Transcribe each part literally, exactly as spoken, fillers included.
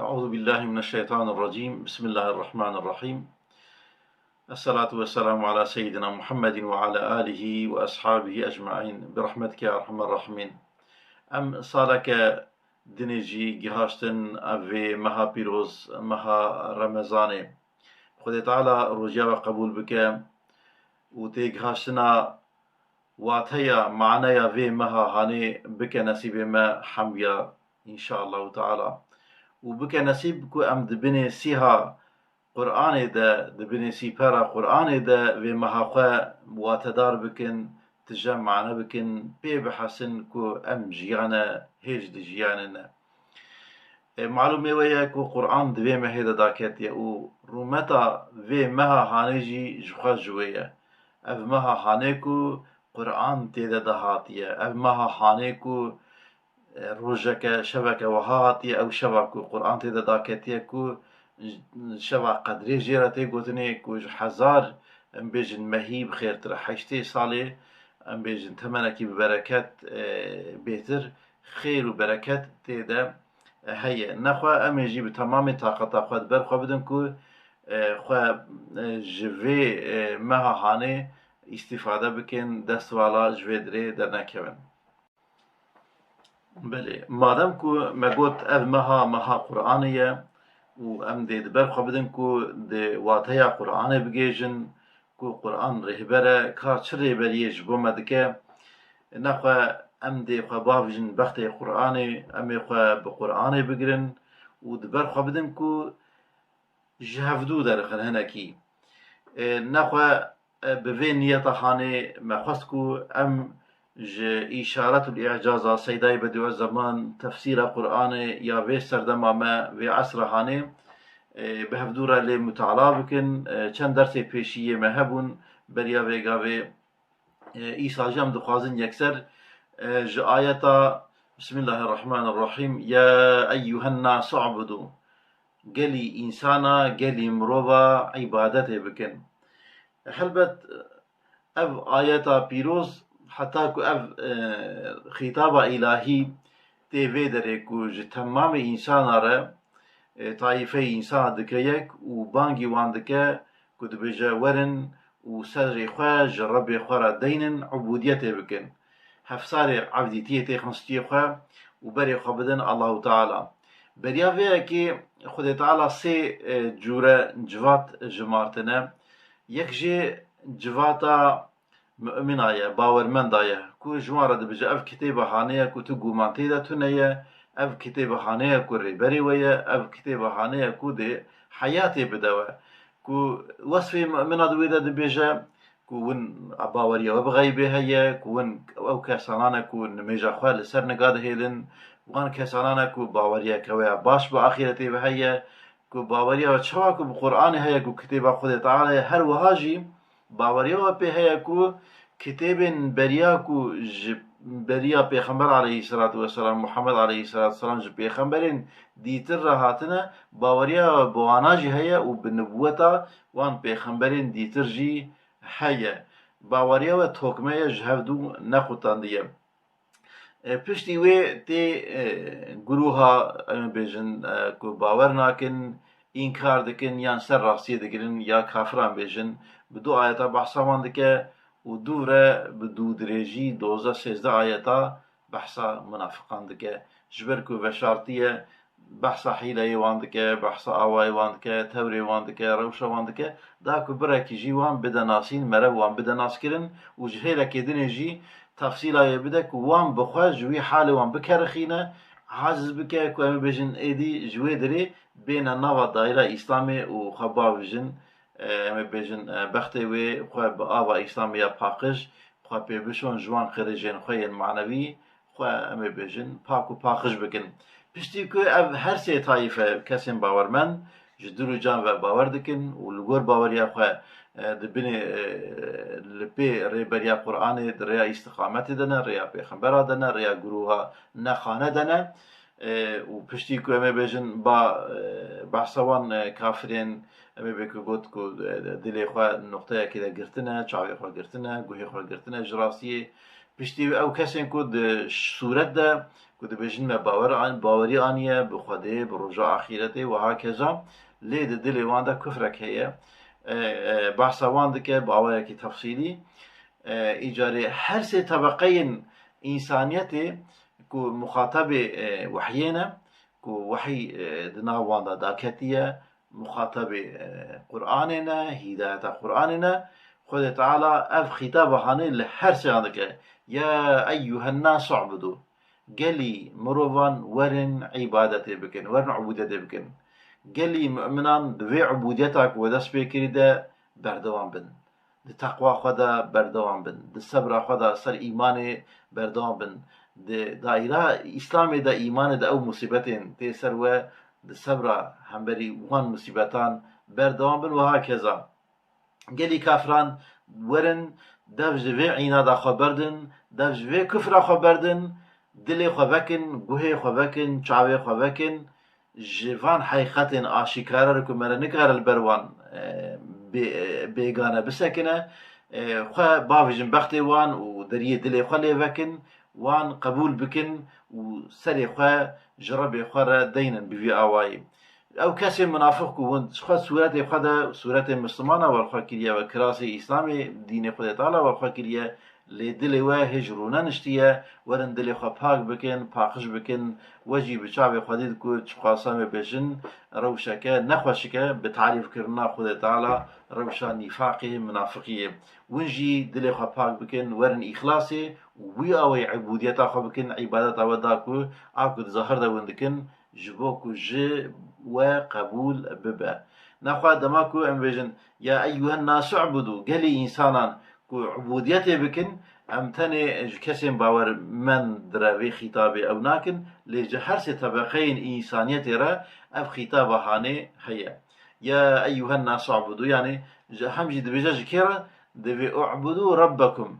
أعوذ بالله من الشيطان الرجيم. بسم الله الرحمن الرحيم. الصلاة والسلام على سيدنا محمد وعلى آله وأصحابه أجمعين. برحمتك يا أرحم الراحمين. Em saleke dinê jî gihaştin ev vê meha pîroz, meha Remezanê. Xwedê Teala rojiya we qebûl bike û têgihaştina wateya, maneya vê meha hanê bike nesîbê me hemûya, înşaallahu teala. Û bike nesîb ku em di binê sîha Qur'anê de, di binê sîpera Qur'anê de vê meha xwe watedar bikin, tije mane bikin, pê bihesin ku em jiyane, hêj di jiyanê ne. E, malûmê we ye ku Qur'an di vê mehê de daketiye û rûmeta vê meha hanê jî ji xwe ji wê ye. Ev meha hanê ku Qur'an tê de dahatiye. Ev meha hanê ku, e, rojeke, şeveke wiha hatiye, ew şeva ku Qur'an tê de daketiye ku şeva Qedrê jê re tê gotinê, ku ji hezar, em bêjin, mehî bi xêrtir e. Heştê salê, em bêjin, temenekî bi bereket, e, bêtir, xêr û bereket tê de heye. Nexwe em ê jî bi temamê taqeta xwe di ber xwe bidin ku, e, xwe, e, ji vê, e, meha hanê îstîfade bikin, destvala ji vê dirê dernekevin. Belê, madem ku me got ev meha, meha Qur'anê ye û em dê di ber xwe bidin ku di wateya Qur'anê bigêjin, ku Qur'an rêhber e, ka çi rêberiyê ji bo me dike, nexwe em dê xwe bavijin bextê Qur'anê, em ê xwe bi Qur'anê bigirin û di ber xwe bidin ku ji hevdû derxin hinekî. E, nexwe, e, bi vê niyeta hanê me xwest ku em ji Îşaretül Î'caza Seydayê Bediüzzeman, tefsîra Qur'anê ya vê serdema me, vê esra hanê, e, bi hevdû re lê mutala bikin. E, çend dersê pêşî yê me hebûn, beriya vê gavê, e, îsa jî em dixwazin yekser, e, ji ayeta Bismillahirrahmanirrahim, ya eyyuhen nas u'budu, gelî însana, gelî mirova îbadetê bikin. Helbet ev ayeta pîroz, heta ku ev, e, xîtaba îlahî tê vê derê ku ji temamê însana re, e, tayîfeyê însana dike yek û bangî wan dike ku dibêje, werin û serê xwe ji Rebbê xwe re deynin, ubûdiyetê bikin. Hevsarê evdîtiyê têxin stûyê xwe û berê xwe bidin Allahu Teala. Beriya vê yekê Xwedê Teala sê, e, cûre civat jimartine. Yek jê civata mumina ye, bawermenda ye, ku ji wan re dibêje, ev kitêba hanê ye ku tu guman tê de tune ye, ev kitêba hanê ye ku rêberê we ye, ev kitêba hanê ye ku dê heyatê bide we. Ku wesfê mumina di wê de dibêje, ku win baweriya we bi xeybê heye, ku win ew kesanan e ku nimêja xwe li ser niga dihêlin, wan kesanan e ku baweriyeke we ya baş bi axîretê ve heye, ku baweriya we çawa ku bi Qur'anê heye, ku kitêba Xwedê Teala ye, her wiha jî baweriya we pê heye ku kitêbên beriya ku ji beriya Pêxember aleyhisselatu vesselam, Muhammed aleyhisselatu vesselam ji pêxemberên dîtir re hatine, baweriya we bi wana jî heye û bi nibûweta wan pêxemberên dîtir jî heye. Baweriya we tokme ye, ji hevdû nequtandiye. E, piştî wê tê, e, guruha, em ê bêjin, e, ku bawer nakin, înkar dikin yan ser rastiyê digirin ya kafiran bêjin, bi du ayeta behsa wan dike û dû re bi dû dirêjî dozdeh sêzdeh ayeta behsa munafiqan dike. Ji ber ku veşartî ye, behsa hîleyê wan dike, behsa awayê wan dike, tewrê wan dike, rewşa wan dike, da ku birekî jî wan bide nasîn, merev wan bide naskirin û ji hêlekê dinê jî tefsîla yê bide ku wan bi xwe ji wî halê wan bikerixîne, aciz bike ku em ê bêjin êdî ji wê dirê bêne nava dayira Îslamê û xwe bavijin, e, em ê bêjin, e, bextê wê xwe bi ava Îslamê ya paqij xwe pê bişon, ji wan qirêjên xwe yên manevî xwe, em ê bêjin, pak û paqij bikin. Piştî ku ev her sê tayîfe kesên bawermend ji dil û can ve bawer dikin û li gor baweriya xwe, e, di binê, e, li pê rêberiya Qur'anê di rêya îstiqametê de ne, rêya pêxembera de ne, rêya guruha nexane de ne, e, û piştî ku em ê bêjin ba, e, behsa wan, e, kafirên, em ê bê ku got ku, e, dilê xwe noqteyekê de girtine, çavê xwe girtine, guhê xwe girtine ji rastiyê, Piştî ew kesên ku di sûret de ku dibêjin me bawer an-, bawerî aniye bi Xwedê, bi roja axîretê û hakeza, lê di dilê wan de kufrek heye. E, e, behsa wan dike bi awayekî tefsîlî. E, îcarê her sê tebeqeyên însaniyetê ku muxatabê, e, wehyê ne, ku wehy, e, di nav wan de daketiye, muxatabê, e, Qur'anê ne, hîdayeta Qur'anê ne, Xwedê Teala ev xîtaba hanê li her sêyan dike. Ya eyyuhen nas u'budu. Gelî mirovan werin îbadetê bikin, werin ubûdiyetê bikin. Gelî mu'minan di vê ubûdiyeta ku we dest pê kirî de berdewam bin. Di teqwa xwe de berdewam bin. Di sebra xwe de ser îmanê berdewam bin. Di daîra Îslamê de, îmanê de ew musîbetên tê ser we, di sebra hemberî wan musîbetan berdewam bin û hakeza. Gelî kafiran werin dev ji vê înada xwe berdin, dev ji vê kufra xwe berdin, dilê xwe vekin, guhê xwe vekin, çavê xwe vekin, ji van heqîqetên aşîkare re ku me re nikare li ber wan, e, bê-, e, bêgane bisekine, e, xwe bavêjin bextê wan û deriyê dilê xwe lê vekin, wan qebûl bikin û serê xwe ji Rebê xwe re deynin bi vî awayî. Ew kesê munafiq ku hûn ji xwe sûretê xwe de, sûretê Mislimana we xwe kiriye, we kirasê Îslamê, dînê Xwedê Teala we xwe kiriye, lê dilê we hêj rûneniştiye, werin dilê xwe pak bikin, paqij bikin, we jî bi çavê xwe dît ku çiqasa me bêjin, rewşeke nexweşik e, bi tarîfkirina Xwedê Teala rewşa nîfaqê, munafiqiyê. Win jî dilê xwe pak bikin, werin îxlasê û wî awayî ibûdiyeta xwe bikin, îbadeta we da ku a ku di zahir de win dikin, ji bo ku ji we qebûl bibe. Nexwe dema ku em bêjin, "Ya eyyuhen nasu u'budu", gelî însanan ku ubûdiyetê bikin, em tenê ji kesên bawermend re vê xîtabê ew nakin, lê ji her sê tebeqeyên însaniyetê re ev xîtaba hanê heye. "Ya eyyuhen nasu u'budu", yanî ji, hem jî dibêje ji kê re, divê "U'budu Rabbekum."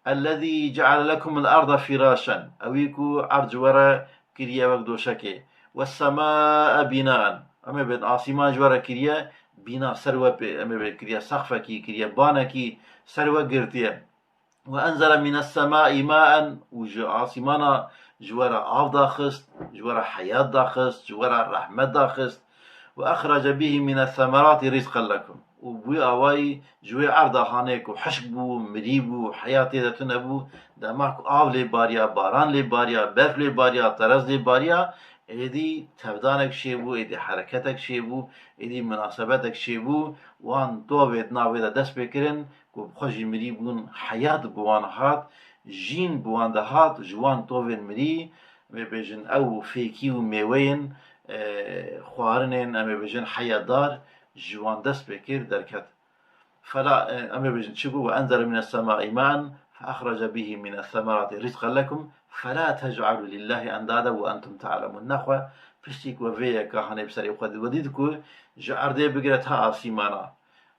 "Ellezî ceale lekumul arda firaşen", ewî ku erd ji we re kiriye wek doşekê. "Wessemâe bînaen", em ê bêjin asîman ji we re kiriye bîna, ser we pê, em ê bêjin kiriye sexfekî, kiriye banekî, ser we girtiye. "Ve enzele mines semâi maen", û ji asîmana ji we re av daxist, ji we re heyat daxist, ji we re rehmet daxist. "Ve exrece bihî mines semerati rizqen lekum." Û bi wî awayî ji wê erda hanê ku hişk bû, mirî bû, heyatê de tune bû, dema ku av lê bariya, baran lê bariya, berf lê bariya, terez lê bariya, êdî tevdanek çêbû, êdî hereketek çêbû, êdî munasebetek çêbû, wan tovê di navê de dest pê kirin ku bi xwe jî mirî bûn, heyat bi wan hat, jîn bi wan de hat, ji wan tovên mirî, em ê bêjin ew fêkî û mêweyên, e, xwarinên, em ê bêjin heyatdar ji wan dest pê kir derket. Fela, e, em ê bêjin çi bû? "Ve enzele mines semâi maen fe exrece bihî mines semerati rizqen lekum, fela tec'alû lillâhi endade ve entum te'lemûn." Nexwe piştî ku we vê yeka hanê bi serê xwe di, we dît ku ji erdê bigire ta asîmana,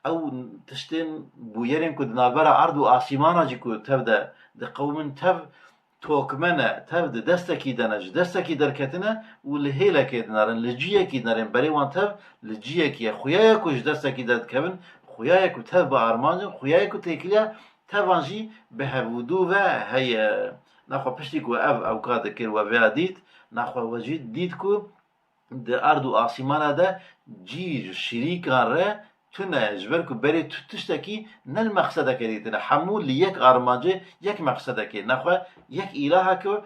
ew tiştên bûyerên ku di navbera erd û asîmana jî ku tev de diqewimin, tev tokme ne, tev di destekî de ne, ji destekî derketine û li hêlekê dinerin, li ciyekî dinerin, berê wan tev li ciyekî ye. Xuya ye ku ji destekî derdikevin, xuya ye ku tev bi armanc in, xuya ye ku têkiliya tevan jî bi hevûdû ve heye. Nexwe piştî ku ev ewka dikir, we vêya dît, nexwe we jî dît ku di erd û asîmana de cî ji şirîkan re tune ye, ji ber ku berê tu tiştekî ne li mexsedeke dî tune. Hemû li yek armancê, yek mexsedekê. Nexwe yek îlaha ku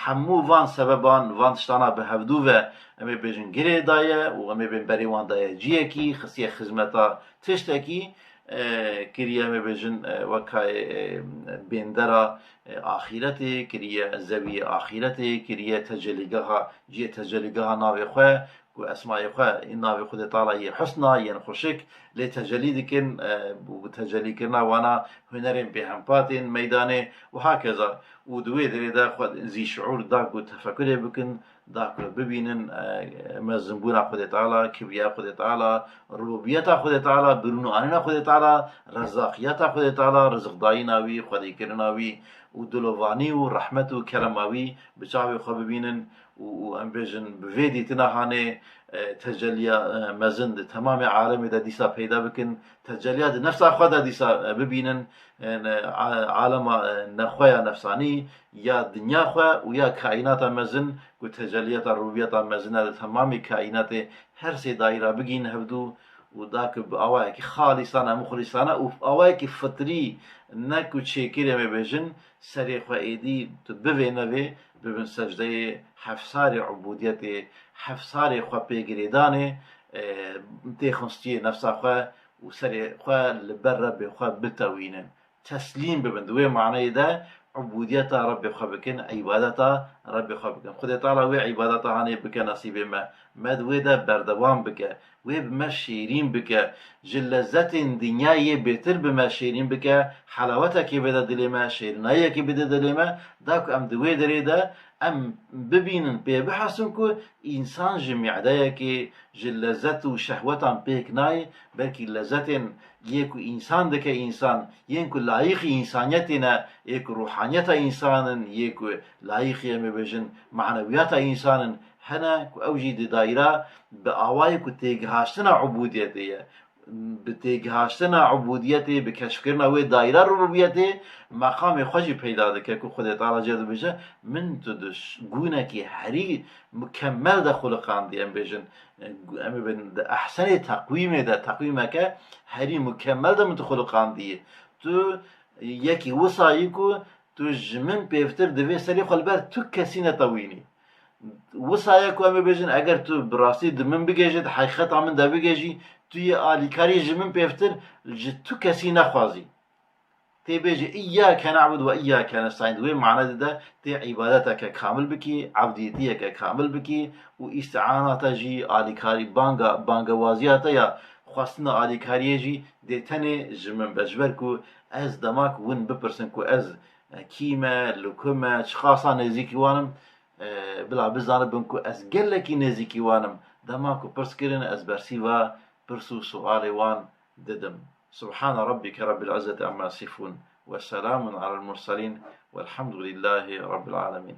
hemû van sebeban, van tiştana bi hevdû ve, em ê bêjin, girê daye û em ê bên berê wan daye ciyekî, xistiye xizmeta tiştekî, e, kiriye, em ê bêjin, e, wek kayê, e, bêndera, e, axîretê, kiriye zewiyê axîretê, kiriye tecelîgeha, cihê tecelîgeha navê xwe, ku esmayê xwe, navê Xwedê Teala yê husna, yên xweşik, lê tecelî dikin, e, û bi tecelîkirina wana hunerên bêhempa tên meydanê û hakeza. Û di wê derê de xwe zî şiûr da ku tefekurê bikin, da ku bibînin, e, mezinbûna Xwedê Teala, kibriya Xwedê Teala, rububiyeta Xwedê Teala, birûn û anîna Xwedê Teala, rezaqiyeta Xwedê Teala, rizqdayîna wî, xwedîkirina wî û dilovanî û rehmet û kerema wî bi çavê xwe bibînin û, û em bêjin bi vê dîtina hanê, e, tecelliya, e, mezin di temamê alemê de dîsa peyda bikin, tecelliya di nefsa xwe de dîsa, e, bibînin, e, ne, a-, alema, e, nexweya nefsanî ya dinya xwe û ya kaînata mezin ku tecelliyata rububiyeta mezin e di temamê kaînatê her sê daîra bigîn hevdû û da ku bi awayekî xalîsane, muxlîsane û awayekî fitrî ne ku çêkirê me bêjin, serê xwe êdî tu bivê nevê bibin secdeyê hefsarê ubûdiyetê, hefsarê xwe pê girêdanê, e, têxin stiyê nefsa xwe û serê xwe li ber Rebbê xwe bitewînin. Teslîm bibin. Di wê maneyê de ubûdiyeta Rebbê xwe bikin, îbadeta Rebbê xwe bikin. Xwedê Teala wê îbadeta hanê bike nesîbê me. Me di wê de berdewam bike. Wê bi me şêrîn bike. Ji lezzetên dinyayê yê bêtir bi me şêrîn bike. Helawetekê bide dilê me, şêrînayiyekê bide dilê me. Da ku em di wê derê de em bibînin, pê bihesin ku însan ji mîdeyekê, ji lezzet û şehwetan pêk nayê, belkî lezzetên yê ku însan dike însan, yên ku layîqî însaniyetê ne, yê ku ruhaniyeta însan in, yê ku layîqî, em ê bêjin, manewiyata însan in, hene ku ew jî di daîra bi awayê ku têgihaştina ubûdiyetê ye. Bi têgihaştina ubûdiyetê, bi keşfkirina wê daîra rububiyetê, meqamê xwe jî peyda dike ku Xwedê Teala jê dibêje, min tu di ş-, gûnekî herî mukemmel de xuliqandî, em bêjin, em ê bêjin, di ehsenê teqwîmê de, teqwîmeke herî mukemmel de min tu xuliqandî. Tu yekî wisa yî ku tu ji min pêvtir di vê serê xwe li ber tu kesî netewînî. Wisa ye ku em ê bêjin, eger tu bi rastî di min bigêjî, di heqîqeta min de bigêjî, tu yê alîkarî ji min pêvtir ji tu kesî nexwazî. Tê bêjî, "Îyyâke ne'budu ve îyyâke nestaîn." Di wê manedê de tê îbadeteke kamil bikî, evdiyetiyeke kamil bikî û îsti'anata jî, alîkarî, banga, bangewaziya te ya xwestina alîkariyê jî dê tenê ji min be. Ji ber ku ez dema ku win bipirsin ku ez, e, kî me, li ku me, çiqasa nêzîkî wan im, e, bila bizanibin ku ez gelekî nêzîkî wan im. Dema ku pirs kirin, ez bersîva pirs û sualê wan didim. Subhane Rabbike Rabbil İzzeti amma yasifun ve selamun alel murselin velhamdülillahi Rabbil alemin.